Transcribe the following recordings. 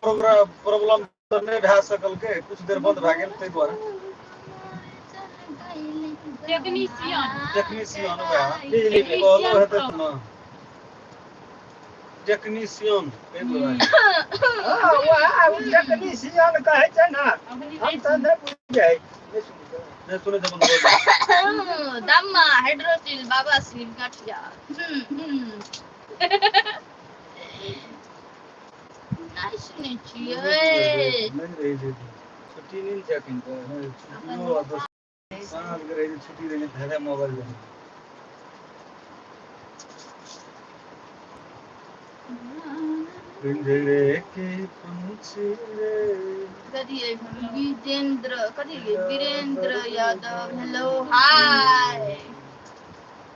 Problem तऽ नहि भए सकल के कुछ देर बंद भए गेल ताहि दुआरे। टेक्नीशियन टेक्नीशियन वएह बिजली के कहलो हेतै तऽ ने टेक्नीशियन ताहि दुआरे। हँ, वएह टेक्नीशियन कहै छै ने, हम तऽ नहि बुझै, नहि सुनै। नहि सुनै छै अपन बोल। दम्मा हाइड्रोसिल बाबा सिल गठिया। नहि सुनै छियै। नहि रहै छै। छुट्टी नहि छै एखन तऽ। नहि, छुट्टियो आ दोसर साँझके रहै छै छुट्टी, रहै छै धैर्य मोबाइल रहै। पिंजरे के पंछी रे। कथी है? विजेंद्र कथी है? Virendra Yadav hello hi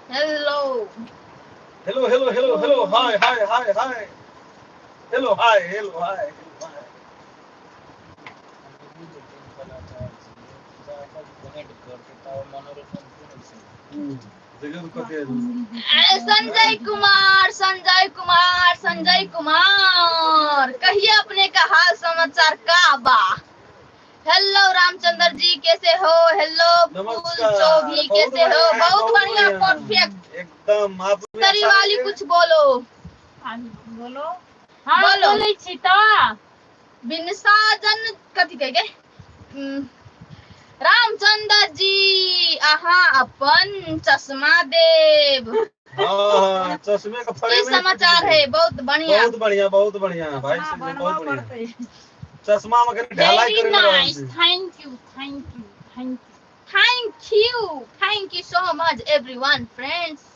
hello. Hello hello hello hello hi hi hi hi hello hi hello hi hello hi. देखियौ तऽ कते संजय कुमार, संजय कुमार, संजय कुमार, कहिए अपने का हाल समाचार का बा। हेलो रामचंद्र जी कैसे हो? हेलो फूल नमस्कार, चौभी बहुत कैसे हो? बढ़िया, बहुत बहुत बढ़िया, बढ़िया। परफेक्ट। एकदम आप भी तरी अच्छा वाली रहिए। कुछ बोलो। बोलो। हाँ बोलो। बोलै छी तऽ। बिन साजन कथी कह गए? रामचंद्र जी अहाँ अपन चश्मा देब। हाँ हाँ, चश्मे का की फ्रेम ही समाचार है? बहुत बढ़िया। बहुत बढ़िया, बहुत बढ़िया भाई चश्मा से बनबऽ बहुत बढ़िया। पड़तै। चश्मा में कनी ढलाई वेरी करे रहल नाइस, छी। Thank you thank you thank you. Thank you, thank you so much everyone friends.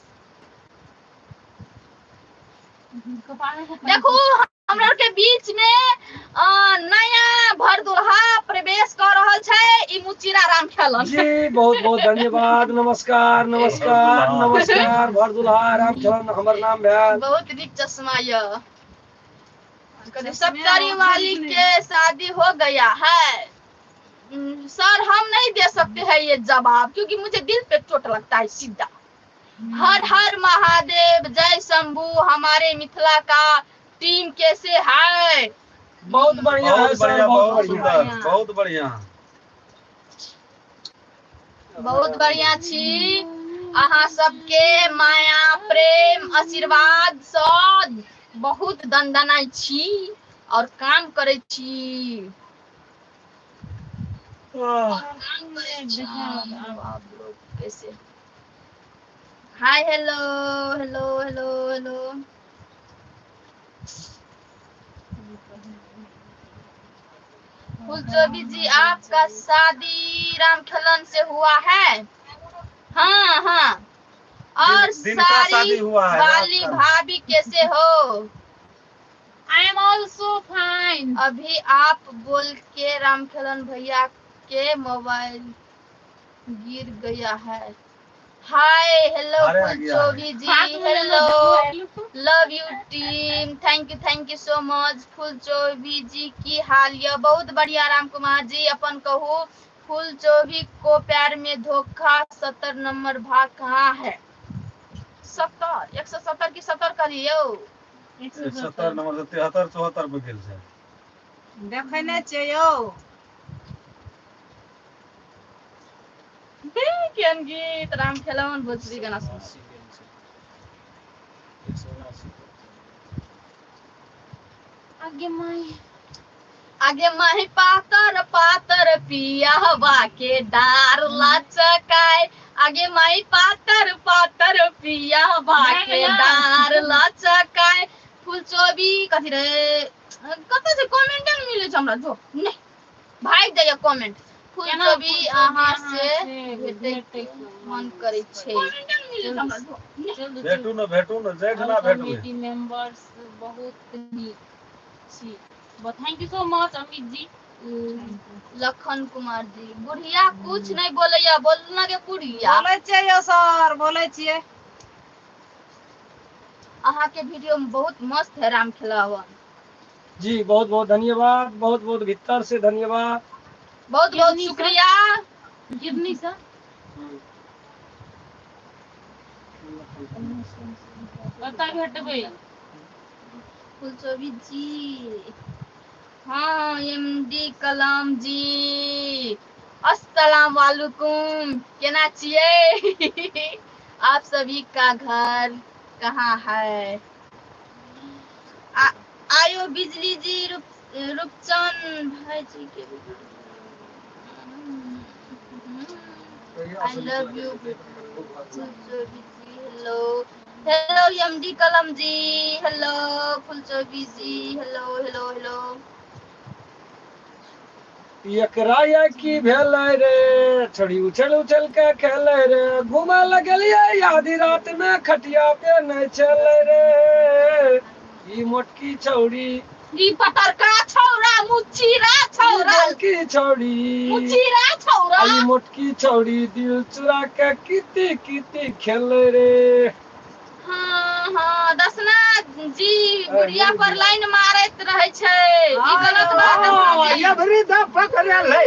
देखू हमरा के बीच में नया भरदुल्हा प्रवेश कर रहल छै, ई मुचिरा राम खेलन। जी बहुत बहुत धन्यवाद, नमस्कार नमस्कार नमस्कार। भरदुल्हा राम खेलन हमर नाम भेल। बहुत नीक चश्मा य। सत्तरी वाली के शादी हो गया है। सर हम नहीं दे सकते हैं ये जवाब क्योंकि मुझे दिल पे चोट लगता है सीधा। हर हर महादेव, जय शंभू। हमारे मिथिला का टीम कैसे है? बहुत बढ़िया है बहुत सर, बढ़िया, बहुत बहुत बढ़िया। सुंदर, बहुत बढ़िया। बहुत बढ़िया छी। अहाँ सबके माया प्रेम आशीर्वाद सँ बहुत दनदनाइ छी और काम करै छी। काम करै छी। आप लोग कैसे? Hi hello hello hello hello. Phulchaubi ji आपका शादी रामखेलन से हुआ है? हाँ हाँ। और दिन का सारी शादी हुआ है वाली रात का। भाभी कैसे हो? I am also fine. अभी आप बोल के रामखेलन भैया के मोबाइल गिर गया है। हाय हेलो अरे आ गया है। Phulchaubi ji hello, love you team, thank you so much. Phulchaubi ji की हाल य? बहुत बढ़िया राम कुमार जी, अपन कहू। फूलचौबी को प्यार में धोखा 70 नंबर भाग कहाँ है? 70, 170 की 70 करियो। 70 नंबर से 73 74 पे गेल छै। देखै नहि छियै यौ। केहन गीत राम खेलौन भोजपुरी गाना सुन। आगे माई आगे माही पातर पातर पियावा के डार लचकाय। आगे माही पातर पातर पियावा के डार लचकाय। फूलचोबी कथी रे कतऽ से कमेंटे नहि मिलै छै हमरा, जो नहि भागि जाइए कमेंट। फूलचोबी अहाँ से भेटैके मन करै छै। भेटू न भेटू न जैठना भेटबै। कमिटी मेंबर्स बहुत नीक छी। Thank you so much Amit ji. Lakhan Kumar ji बुढ़िया कुछ नहीं बोलैया, बोलना के बुढ़िया। बोलै छियै यौ सर, बोलै छियै। अहाँ के वीडियो में बहुत मस्त है राम खेलावन। जी बहुत बहुत धन्यवाद, बहुत बहुत भीतर से धन्यवाद। बहुत बहुत शुक्रिया। गिरनी सर कतऽ भेटबै? फुलचोबी जी हाँ, एम डी कलाम जी, अस्सलाम वालेकुम, केना छियै? आप सभी का घर कहाँ है? आयो बिजली जी, रूपचंद भाई जी के। I love you hello hello M D Kalam ji, hello Phulchobi ji, hello hello hello. एकरा ये की भेलै रे, छोड़ी उछल उछल के खेलै रे, घूमे लगलियै आधी रात में, खटिया पे नहीं चलै रे, ई मोटकी छौड़ी, ई पतरका छौड़ा, मुचीरा ई छौड़ा, गोलकी छौड़ी, मुचीरा छौड़ा, ई मोटकी छौड़ी दिल चुरा के किती किती खेलै रे। हाँ हाँ, दसना जी बुढ़िया पर लाइन मारैत रहै छै, ई गलत बात है। हाँ, एवरी तऽ पकड़ल है,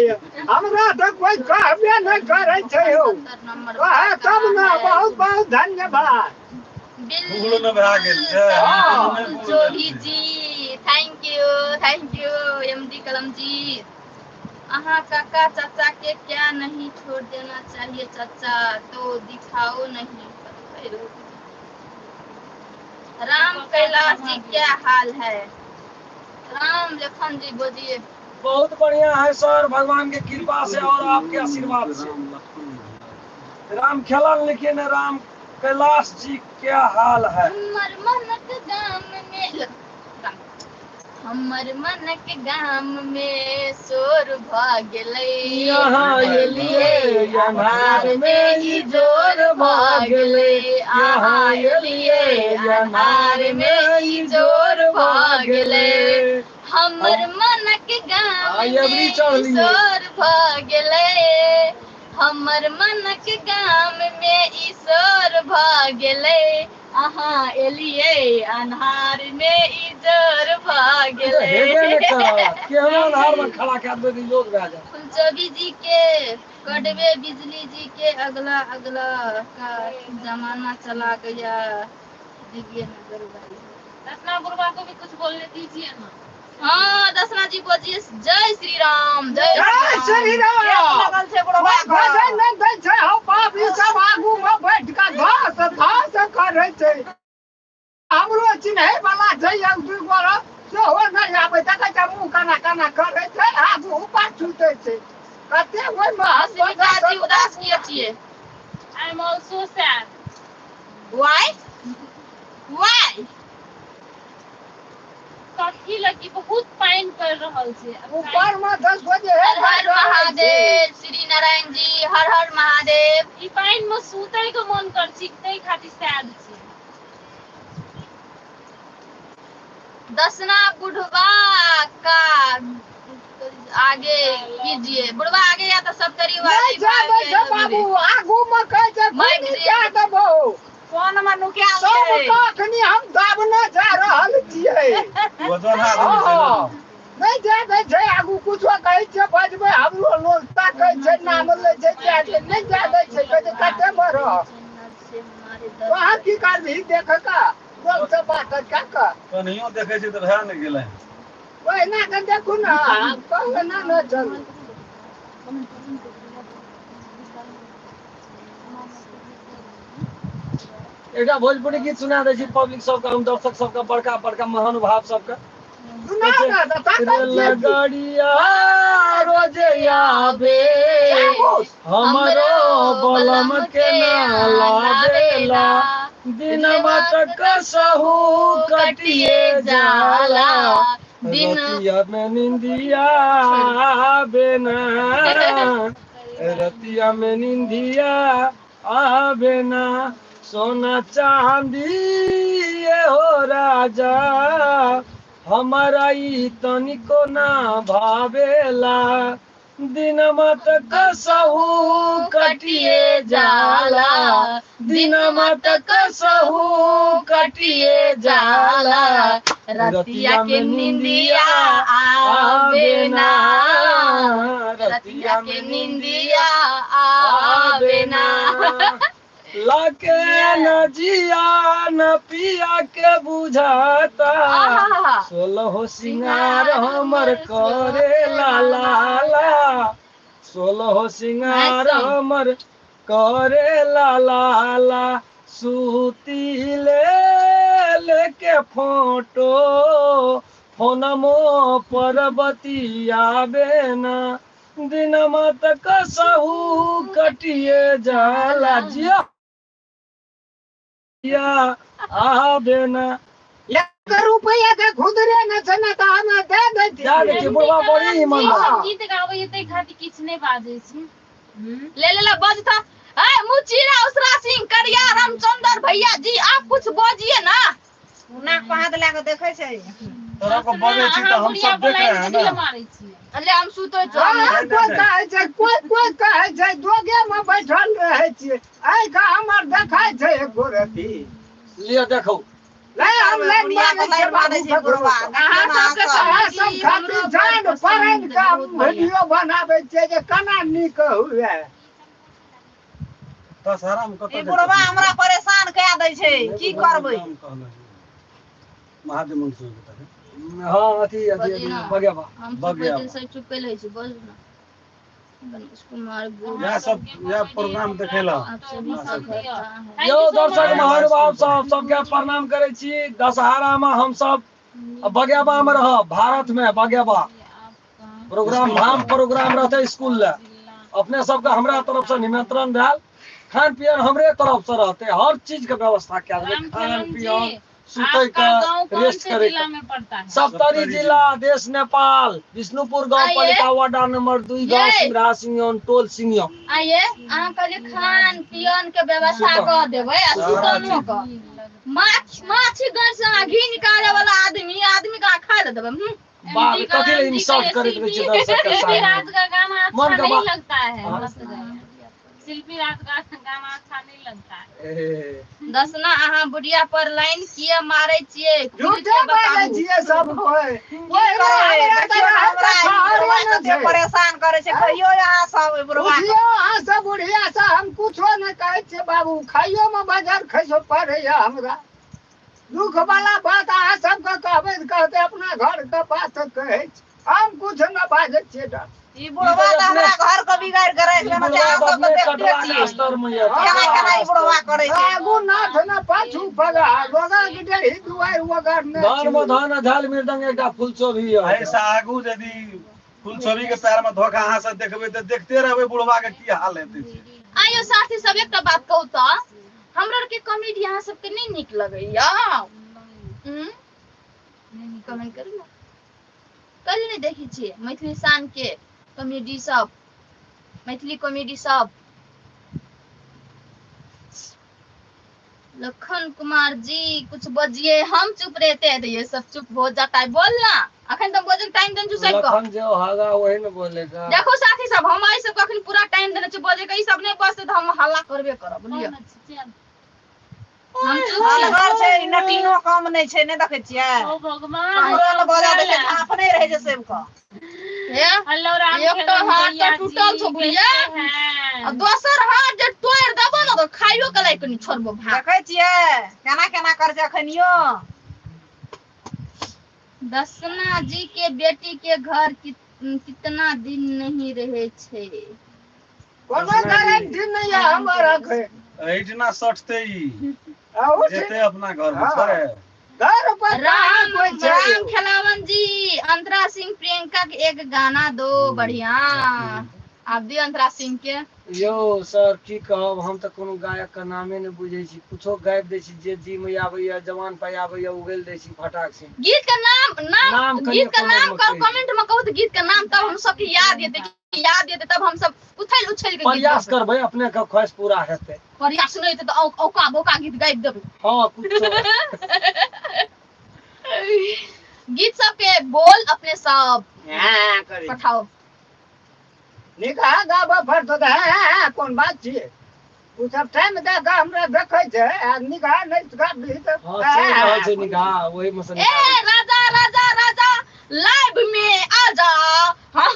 हमरा तऽ कोई कहबे नहि करै छै यौ। नंबर कहे तब ने। बहुत बहुत धन्यवाद। गूगलो नहि भए गेल छै। हाँ। Chobi ji, thank you thank you M D Kalam ji. अहाँ काका चाचा के क्या नहीं छोड़ देना चाहिए? चाचा तो दिखाओ नहीं। राम कैलाश जी, क्या हाल है? राम लखन जी बोलिए। बहुत बढ़िया है सर, भगवान के कृपा से और आपके आशीर्वाद से। राम खेलन लिखिए ना, राम कैलाश जी क्या हाल है? हमर मनक गाम में, हमर मनक गाम में शोर भ गेलै, यहाँ एलिए अन्हार में ई जोर भ गेलै, यहाँ एलिए अन्हार में ई जोर भ गेलै। हमर मनक गाम आइ अबरी में चढ़लियै। शोर भ गेलै, हमर मनक गाम में ई शोर भ गेलै, अहाँ एलियै अन्हार में ई जोर भ ई तऽ हेबे गेलै। नहि करत, केहनो अन्हार मे खड़ा कए देबै तऽ इजोत भए जायत। फुलचोबी जी के कड़वे बिजली जी के अगला अगला का जमाना चला गया, दिव्य नगर भाई। दसना बुढ़वा को भी कुछ बोलने दीजिए ना। हाँ, दसना जी बोलिए। जय श्री राम, जय जय श्री राम। लगल छै बुढ़वा कोइ भजन नहि दै छै हौ बाप, ई सब आगू मे बैठ कऽ धस धस करै छै। हमरो चिन्है वाला छै एक दू गोरा, सेहो नहि आबै, देखै छै मुँह केना केना करै छै, आगू पाछू दै छै कते ओहिमे हम। अस्मिता जी, उदास किए छियै? I am also sad. Why why? कथी लगी? बहुत पानि पड़ि रहल छै। ऊपर मे 10 बजे हर हर महादेव, श्री नारायण जी, हर हर महादेव। ई पानि मे सुतै के मन कर छै, ताहि खातिर सैड छै। दसना बुढ़वा का आगे कीजिए, बुढ़वा आगे या तो सब तरी नहि वाली। जाबै छै बाबू, आगू मे कहै छै माइक खूनी दे। कए देबौ। कोन मे नुकायल सब छै? अखनी हम दाबने जा रहल छियै। वजन आदमी छै ने। हँ, नहि जाय छै आगू, कुछो कहै छियै बजबै, हमरो लोग ताकै छै, नाम लै छै, जाय छै, नहि जाय दै छै, कहै छै कते मे रह, वहाँ की करबही देख कऽ, लोग से बात कए कऽ। कनियो देखै छै तऽ भए ने गेलै। ओहिना कऽ देखू ने, आब कहू ना ने चलू। एकटा भोजपुरी गीत सुना दै छी पब्लिक सबके, हम दर्शक सबके, बड़का बड़का महानुभाव सबके। सुना ने तऽ ताकै छियै की। रेलगाड़िया रोजे आबे, हमरो बलम के ना लावेला, दिनमा तक कसहु कटिए जाला, दिन रतिया में निंदिया आबे ना, रतिया में निंदिया आबे ना, सोना चांदी ये हो राजा, हमारा ई तनिको ना भावेला, दिनमा त कसहु कटिए जाला, दिनमा त कसहु कटिए जाला, रतिया के निंदिया आवे ना, रतिया के निंदिया आवे ना। लाके न जिया न पिया के बुझाता, आहा सोलहो सिंगार हमर करे ला ला ला, सोलहो सिंगार Nice song. हमर करे ला ला ला, सूती ले लेके फोटो फोनमो पर बतियाबे ना, दिनमा त कसहु कटिए जाला, जिया जिया आबे ना। एक रुपैया के खुदरे न छै ने तऽ हम दे दै जा छियै। देखिए बुढ़वा बड़ी ईमानदार। हम गीत गाबै ताहि खातिर किछु नहि बाजै छी। ले ले ले बजता। ए मुचीरा उसरा सिंह करिया रामचंद्र भैया जी, आप कुछ बजिए ना। नाक पर हाथ लए कऽ देखै छै। तोरा को बजै छी तऽ हम सब देख रहे हैं ना। मारै छियै। ले हम सुतो छौ। हँ, कोइ कहै छै, कोइ कोइ कहै छै, दोगे मे बैठल रहै छियै। आइ के हमर देखै छै एको रत्ती। लिअ देखू। ले हम लाइन बुढ़िया मारै के छियै लाइन मारै बाबू छै बुढ़वा। अहाँ सबके अहाँ सब संगी खातिर हमरो जान बड़ परान पसन्द, के बहुत बढ़िया। वीडियो बनाबै छियै जे केना नीक हुए। दशहरा मे कतऽ ई बुढ़वा हमरा परेशान कए दै छै, की करबै? महादेव मंदिर के तरफ। हँ अथी अथी बजिना। बगेबा। हम चुप बगिया। होइते सब चुप कैले छी, बज ना। गणेश कुमार गुरु इएह सब इएह प्रोग्राम देखेला। आप सभी का घर कहाँ है? यौ दर्शक महानुभाव सब सबके प्रणाम करै छी। दशहरा मे हम सब बगेबा मे रहब, भारत मे बगेबा प्रोग्राम धाम प्रोग्राम रहतै स्कूल ले। अपने सबके हमरा तरफ से निमंत्रण भेल, खान पियन हमरे तरफ से रहतै, हर चीज के व्यवस्था कए देबै, राम खान खेलन पियन जी, सुतै आपका के गांव कौन रेस्ट से करे जिला के। में पड़ता है? सप्तरी जिला, देश नेपाल, विष्णुपुर गाँव पालिका वार्ड नंबर 2, गाँव ये। सिमरा सिंहन, टोल सिंहन। आइए अहाँ कहलियै खान पियन के व्यवस्था सुतल। कऽ देबै आ सारा सुतनो के। माछ माछ गड़ से अहाँ घी निकाले वाला आदमी आदमी के अहाँ खाय लए देबै। बाप रे, एमडी कथी लए कलाम जी इंसल्ट का करैत रहै छै शिल्पी दर्शक के शिल्पी सामने। राज का गाना मन अच्छा के नहीं बात। लगता है। हाँ। मत गाइए। शिल्पी राज का गाना अच्छा नहीं लगता है। ए, दसना अहाँ बुढ़िया पर लाइन किया मारै छियै? खुल झूठे के बाजै बताबू। छियै सब कोइ। की कोइ करबै? हमरा तऽ देखियौ ने रहै हमरा तऽ ई छहरे बुढ़वा ने कते छै। परेशान करै छै, कहियो अहाँ सब ई बुढ़वा के। बुझियौ अहाँ सब बुढ़िया से हम कुछो नहि कहै छियै बाबू, खाइयो मे बजर खैसो पड़ैया हमरा। दुख वाला बात अहाँ सबके कहबै तऽ कहतै अपना घर के बात कहै छी। हम कुछ नहि बाजै छियै डॉक्टर। ई बुढ़वा तऽ हमरा घर के बिगाड़ि के राखि ई लेने छै, बुढ़वा अहाँ सब अपने तऽ देखते कटवा छियै स्तर मे यऽ, केना केना ई बुढ़वा करै छै। आगू नाथ ने पाछू पगा, लोगक डेढ़ी दुआरि ओगरने धान छी। मे धान अधाल मृदंग एकटा फुलचोभी यऽ। एहिसँ आगू यदि फुलछोरी के पैर में धोखा अहाँ सब देखबै तऽ देखते रहबै बुढ़वा के की हाल हेतै से। आइयो साथी सब एकटा बात कहू तऽ हमरा आरके कॉमेडी अहाँ सबके नहि नीक लगैया? कमेंट करू ने। कल नहि देखै छियै मैथिली शान के कॉमेडी सब, मैथिली कॉमेडी सब। लखन कुमार जी कुछ बजिए, हम चुप रहते हैं तो ये सब चुप हो जाता है। बोल ना, अखन तो बजे टाइम देने छु सबके। लखन जो होगा वही न बोलेगा। देखो साथी सब, हम आई सबके अखन पूरा टाइम देने छी बजे के, ई सब नहि बजते तऽ हम हल्ला करबे करब, बुझलियै? कौन अछि? चल। हम चुप छी। अलगर छै, ई नटीनो कम नहि छै, नहि देखै छियै? ओ भगवान, हमरो ने बजा दै छै, झाँप नहि रहै छै सबके। हे, हेलो राम एक तो खेलन हाथ भैया तऽ टूटल जी, छौ बुढ़िया। कैसे हैं? आ दोसर हाथ जे तोड़ि देबो ने तऽ खाइयो के लायक नहि छोड़बो भात। देखै छियै केना केना करै छै अखनियो। दसना जी के बेटी के घर कितना दिन नहीं रहे छै? कोनो गारंटी नहि यऽ हमर अखन। एहिठिना सटतै ई, अहू ठीक। जेतै अपना घर मे हाँ। थोड़े। घर पर कहाँ राम कोइ छै राम यौ? खेलावन जी, अंतरा सिंह प्रियंका के एक गाना दो बढ़िया। आब दियौ अंतरा सिंह के। यौ सर की कहब, हम तऽ कोनो गायक के नामे नहि बुझै छी, कुछो गाबि दै छी, जे जी मे आबैया जवान पाइ आबैया उगेल दै छी फटाक से। गीत के नाम नाम नाम कहियो गीत के कमेंट नाम मे करू, कहि। कमेंट में कहू तऽ गीत के नाम, तब हम सबके याद हेतै, कि याद हेतै तब हम सब उछलि उछलि के गीत प्रयास गबै। करबै, अपने के ख्वाहिश पूरा हेतै। प्रयास नहि हेतै तऽ औका बौका गीत गाबि देबै। हँ कुछो। गीत सबके बोल अपने सब हाँ, करी। पठाओ। निकाह गाबऽ पड़तौ तऽ हाँ, हाँ, हाँ, कोन बात छियै? ओ सब टाइम दऽ कऽ हमरा देखै छै आ निकाह नहि गाबही तऽ हँ चलि रहल छै निगाह, ओहि मे से ए निकालै। राजा राजा राजा लाइव में आ जा। हाँ।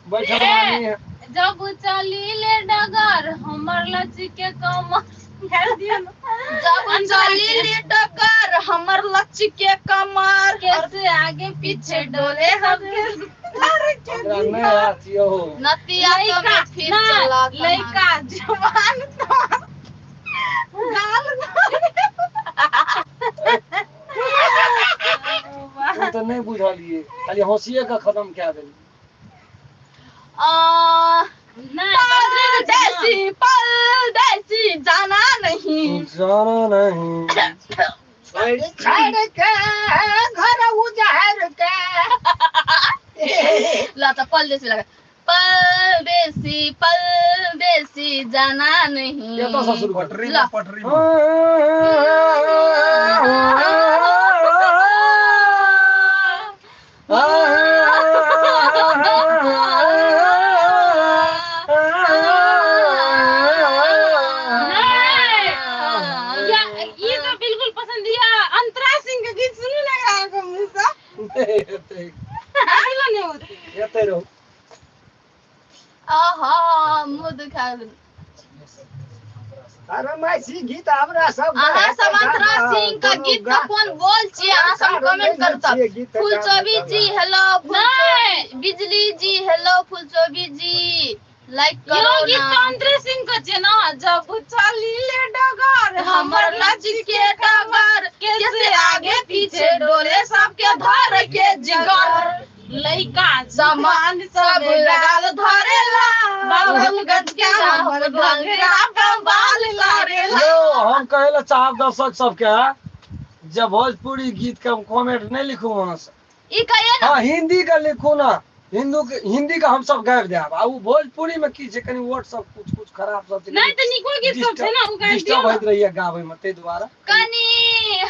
बैठल बानी। जब चली ले डगर हमर लचके कमर। गाबि दियौ ने। जब चली ले डगर हमर लचके कमर, कैसे आगे पीछे डोले सबके। हमरा नहि हाथ यौ। नतिया तो लइका में फिर चला ना लइका जवान तो गाल। ओ तऽ नहि बुझलियै, खाली हँसिए के खत्म कए देलियै। आ नहि, परदेसी परदेसी जाना नहीं। जाना नहीं। छोड़ि छाड़ि के घर उजाड़ के। ला त परदेसी लगा, परदेसी परदेसी जाना नहीं। एतऽ सँ शुरू करू। पटरी ला। में, पटरी में। नहि, या ई तऽ बिल्कुल पसंद या अंतरा सिंह के गीत सुनू ने अहाँके मुँह सँ। एतै। अहिलो नहि होतै। एतै रहू। आहा, मुँह दुखा गेल। फरमाइशी गीत हमरा सब। अहाँ सब अंतरा सिंह के गीत के कोन बोल छियै, अहाँ सब कमेंट करू तऽ। फुलचोबी जी हेलो, फुलचोबी बिजली जी हेलो, फुलचोबी जी लाइक यो करो गीत ना। तऽ अंतरे सिंह के छै ना, जब चली ले डगर हमर लचके डगर, कैसे आगे पीछे डोले सबके धर के जिगर, लइका सामान सब गाल धरेला, बाबूगंज के हमर घंघरा बाल लारेला। यौ, हम कहै लए चाहब दर्शक सबके जे भोजपुरी गीत के हम कमेंट नहि लिखू अहाँ सब। ई कहिए ना। हँ, हिंदी के लिखू ना, हिंदू के, हिंदी के हम सब गाबि देब, आ ओ भोजपुरी में की छै, कनि वर्ड सब कुछ कुछ खराब सब छै। नहि तऽ नीको गीत सब छै ने, ओ गाबि दियौ डिस्टर्ब ने। होइत रहैया गाबै में, ताहि दुआरे। कनी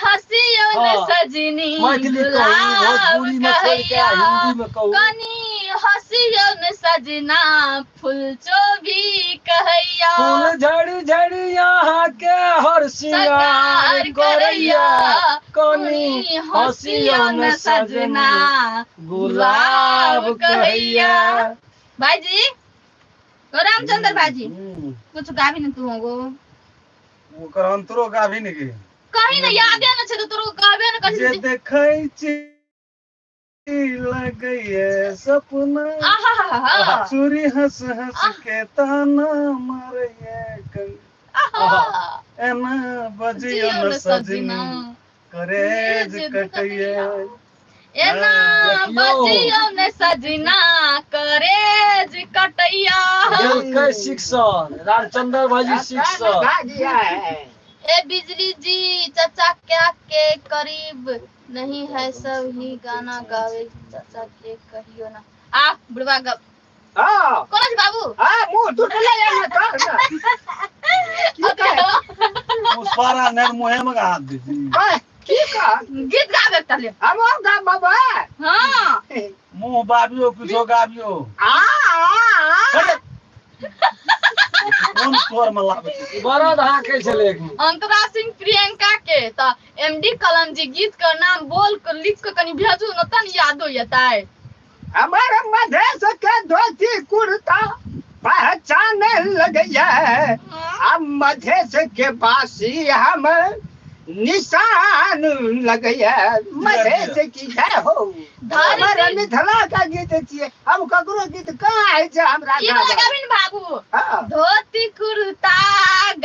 हसियो न हाँ। सजनी मैथिली कहू, गुलाब भोजपुरी में छोड़ि के कहैया, हिंदी में कहू। कनी हसियो न सजना फुलचोबी कहैया, फूल झड़ी झड़ी यहाँ के हर सिंगार सिंगार करैया, करैया, कनी हसियो न सजना गुलाब कहैया। भाईजी ओ रामचंद्र भाईजी, कुछ गाबी न तू गो। ओकर अंतरो गाभी ने के। कहीं न यादे न छै तऽ तोरो कहबे न जे करै। देखै छी लगैये सपना, आहा चूरी हंस हंस के ताना मारैये, आहा, एना बजियो जियो न न सजनी सजना करेज कटैये। एना देखियौ। बजियो न सजना करेज कटैया। देलकै शिक्षण रामचंद्र भाईजी शिक्षण। भागिया है। ए बिजली जी, चाचा क्या के करीब नहीं है, सब ही गाना गावे, चाचा के कहियो ना। आ बुढ़वा गप। हाँ। कोना छै बाबू? हाँ, मुँह टूटले या ना तोहर ना। की कह पुष्पारा ने मुहे में हाथ दी। कह, की कह? गीत गाबे तले। हम गा बाबा। हाँ। मुंह बाबियो कुछो गाबियो। आ आ आ। कोन स्वर में लाबै छै? बरद हाँकै छलै एक। अंतरा सिंह प्रियंका के तऽ एमडी कलम जी गीत के नाम बोल के लिख के कनी भेजू न तन याद हो जेतै। हमारे मधेश के धोती कुर्ता पहचान लगैया, अब मधेश के बासी हम निशान लगैया, मधेश की जय हो। हमारा मिथिला का गीत छियै, हम ककरो गीत कहाँ होइ छै हमरा ई वाला गाबऽ। गाबी ने बाबू। हाँ। धोती कुर्ता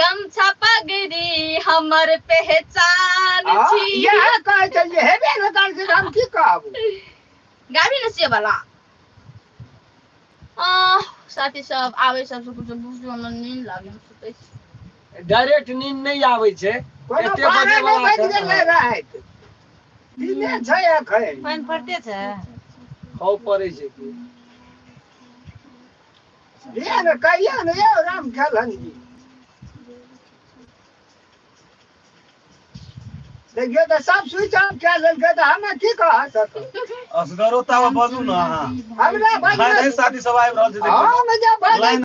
गमछा पगड़ी हमर पहचान हाँ, छी। इएह कहै छलियै, हेबे ने करै छै तऽ हम की कहब? गाबी ने से वाला। आह, साथी सब आबै सबसँ कुछ बुझियौ ने, नींद लागे, हम सुतै छी। डायरेक्ट नींद नहि आबै छै। कोनो एते 12 बजे नहि वाला बाजि के- गेलै राति, दिने छै एखन। पानि पड़ते छै। खाउ पड़ै छै की। लिअ ने, कहियौ ने यौ राम खेलन जी। देखियौ तऽ सब स्विच ऑफ कए लेलकै तऽ हमे की कह सकब? असगरो तावा बजू ने अहाँ। हमरा भाई बजबै साथी सब आबि रहल छै देखियौ। हम जे बजै लाइन।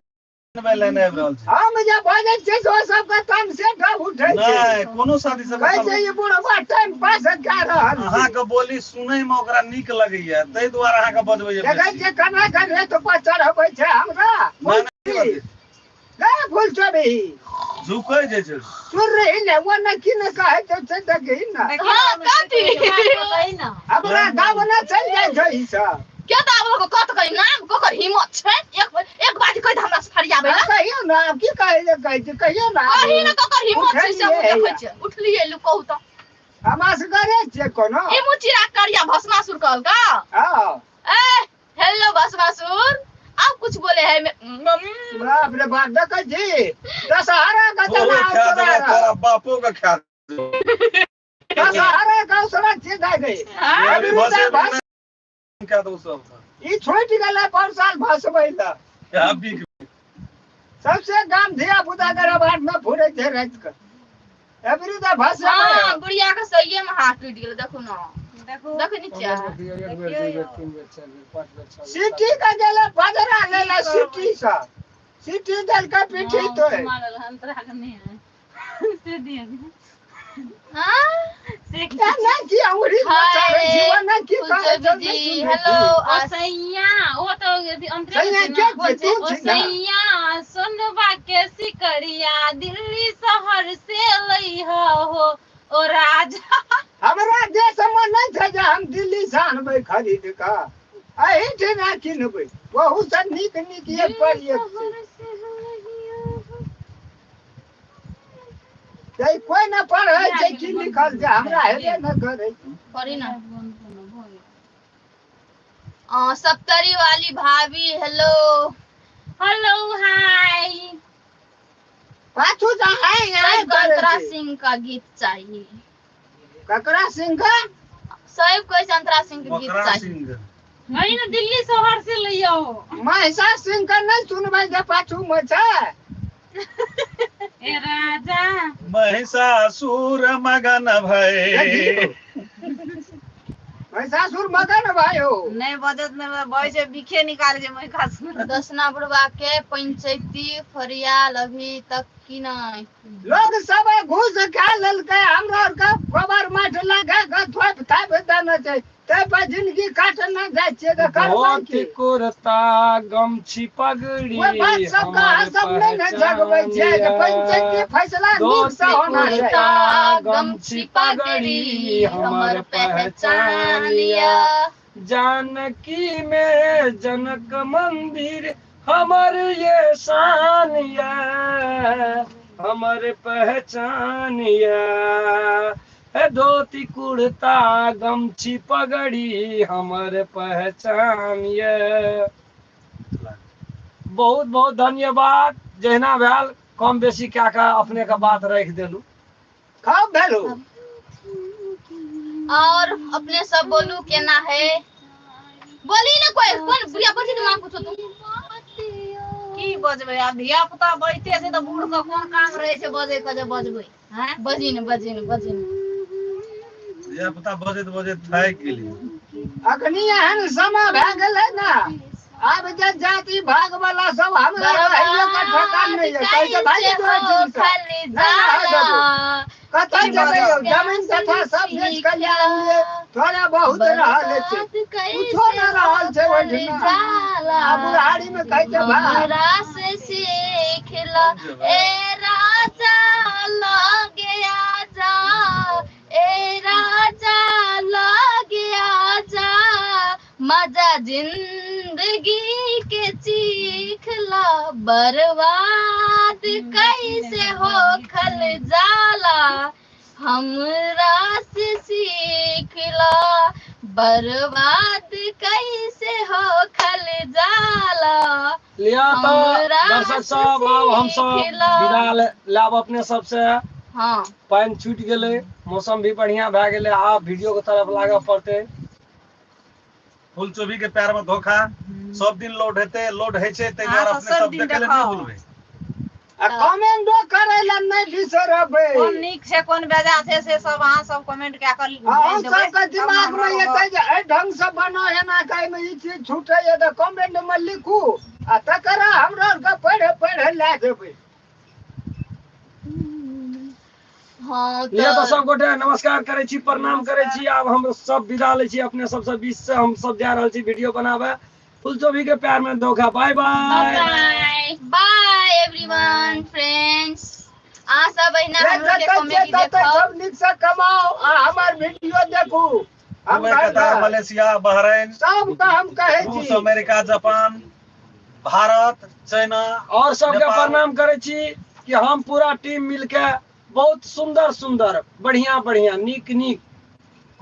बाय लाइन आबि रहल छै। हम जे बजै छियै से ओहि सबके तमसे डब उठै छै। नहि, कोनो शादी सब कहै छै ई बुढ़वा टाइम पास कए रहल छै। अहाँके बोली सुनै मे ओकरा नीक लगैया, ताहि दुआरे अहाँके बजबैया देखै बेसी। छियै केना के रेत पर चढ़बै छै हमरा। नहि, नहि, गए फूल चोरी झुकै जे छै। सुन रही ने, वो ने की ने कहै छै से देखही ने। हाँ, कथी? हमरा गाँव ने चलि जाइ छै ई सब। के तऽ आब लोक कत कही नाम ककर हिम्मत छै एक एक बात कहि हमरा से फरियाबै आ ला। कहियौ ने, आब की कहै ले कहै छै, कहियौ ने। कही ने ककर हिम्मत छै से हम उठलियै। देखै छियै। उठलियै लू कहू तऽ। हमरा से करे छियै कोनो। ई मुँह चिरा करिया भस्मासुर कहलका। हाँ। ए हेलो भस्मासुर, आप कुछ बोले है मम्मी। बाप रे बाप, देखै छी दशहरा के तोरो जना खा औसरा देबो, तोरा बापो के खा देबो। दशहरा के औसरा छी दाइ गई। अभी भसे नहि खा देबो सब। ई छूटि गेलै पर साल भसबै लए। आ बिक सबसे गाम धिया पुता के रबार में फुरे छै राति के। एबरी तऽ भसबै। हाँ, बुढ़िया के सहिए में हाथ टूट गेल, देखू ना। देखू। देखै नहीं छियै। एक बेर, दू बेर, तीन बेर, चारि बेर, पाँच बेर, छह बेर। सिटी के गेलै बजरा लेले सिटी से। सिटी देलकै पीठी तो। मारल अंतरा के नहीं है से दिए। हाँ? से ना की अंगुरी मचाबै छी, ओ ना की कहै छै, फुलचोभी नहि जी सुनै हेलो। छी। ओ सैया, ओ तो अथी अंतरे सैया के छै के ना। छै, तू ओ छी ना। सैया सोनबा के सिकरिया दिल्ली शहर से लई हो ओ राजा। हमरा देश मे नहि छै जे हम दिल्ली से आनबै खरीद कऽ, एहिठिना किनबै। बहुत से नीक नीक एक पर दिल्ली एक छै। शहर से लइहा। ते कोइ न पढ़ै छै की लिखल छै, हमरा हेबे न करै। पढ़ी ना। सप्तरी वाली भाभी हेलो। Hello hi. पाछू से हाय हाय सबको करै अंतरा छै। सिंह का गीत चाहिए। ककरा सिंह का? सब कोई से अंतरा सिंह के गीत मकरा चाहिए। सिंह। वही ना दिल्ली शहर से लइहा हो। महिषा सिंह के नहि सुनबै जे पाछू मे छै। ए राजा। महिषासुर मगन भय। महिषासुर मगन भाई हो। नहि बजत, नहि बजै छै, बिखे निकालै छै महिषासुर। दसना बुढ़वा के पंचायती फरियाल अभी तक की नहीं? लोग सब घूस खा लेलकै, हमरा आर के गोबर माटि लगा के थोपि थापि देने छै, ताहि पर जिंदगी काटने जाइ छियै तऽ करबै धोती की? कुर्ता गमछी पगड़ी ओहि बात सबके अहाँ हमर सब नहि ने जगबै छियै जे पंचायती फैसला नीक से धोती होना चाही। कुर्ता गमछी पगड़ी हमर पहचान या। जानकी में जनक मंदिर हमर ये शान या, हमर पहचान या। हे धोती कुर्ता गमछी पगड़ी हमर पहचान या। बहुत बहुत धन्यवाद। जहिना भेल कम बेसी कए कऽ अपने के बात राखि देलू। कब भेलू? और अपने सब बोलू केना है, बोली ना कोई कौन बुढ़िया बजी तो मां पूछो तू। की बजबै आब, धिया पुता बजिते छै तऽ बूढ़ के कोन काम रहै छै बजै के जे बजबै? हैं? बजी ने, बजी ने, बजी ने। धिया पुता बजैत बजैत थाकि गेली। अखनी एहन समय भए गेलै ने, आब जे जाति भाग वाला सब हमरा रहियो के ठेकान नहि है। कहै छै भागि जो एहिठाम से। खाली नहि रहऽ जाला। देबो। कतऽ जेबै यौ? जमीन तथा सब बेच कऽ लए आनलियै, थोड़ा बहुत रहल छै, कुछो न रहल छै ओहिठिना। आ बुढ़ारी मे कहै छै भाग। हमरा से सीख ला ए राजा लगे आजा, ए राजा लगे आजा, मजा जिंदगी के चीख ला, बर्बाद कैसे हो खल जाला, हमरा से सीख ला, बर्बाद कैसे हो खल जाला। लिया तऽ हमरा दर्शक सब, आब हमसब सीखला। विदा लेब अपने सबसे। हाँ। पानि छूटि गेलै, मौसम भी बढ़िया भए गेलै, आब वीडियो के तरफ लागऽ पड़तै। फूल चोभी के प्यार में धोखा सब दिन लोड हेतै, लोड होइ छै, ताहि अहाँ दुआरे तऽ अपने सब सब दिन देखै लए नहि देखाउ। भूलबै। आ कमेंटो करै लए नहि बिसरबै। कोन नीक छै कोन बेजा छै से सब अहाँ सब कमेंट कए कऽ अहाँ भेज देबै। सबके दिमाग मे एतै जे एहि ढंग से बनो, एना के एहिमे ई चीज छूटैए तऽ कमेंट मे लिखू आ तकरा हमरा आरके पढ़े पढ़े लए जेबै। हँ। लिअ तऽ तऽ सब गोटे नमस्कार करै छी, प्रणाम करै छी। आब हम सब विदा लै छी अपने सबसँ बीच से। हम सब जा रहल छी वीडियो बनाबे। फुलचोभी के प्यार में धोखा। Bye bye. Bye. Bye everyone friends, अहाँ सब अहिना जे हमरो के जतऽ कॉमेडी छियै ततऽ देखब। सब नीकसँ कमाउ आ हमर वीडियो देखू। हम दुबई, कतार, मलेशिया, बहराइन, सबके हम कहै रूस, छी। अमेरिका, जापान, भारत, चाइना और सबके नेपाल। प्रणाम करै छी कि हम पूरा टीम मिलके बहुत सुंदर सुंदर बढ़िया बढ़िया नीक नीक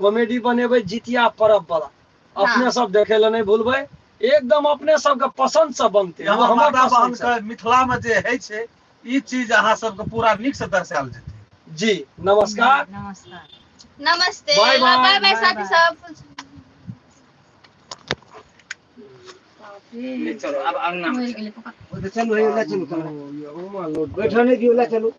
कॉमेडी बनेबै जितिया पर्व वाला। अपने सब देखे लए नहि भूलबै, एकदम अपने सबके पसंद से बनते। हमर हमर माता बहन पसंद से। के मिथिला में जे होइ छै ई चीज अहाँ सबके पूरा नीक से दर्शायल जेतै। जी नमस्कार। नमस्कार। नमस्ते। बाय बाय। बाय बाय साथी सब। चलो अब अंगना में मरि गेलै पप्पा। चलू, हे, ले चलू, बैठो नहीं दियो, ले चलू।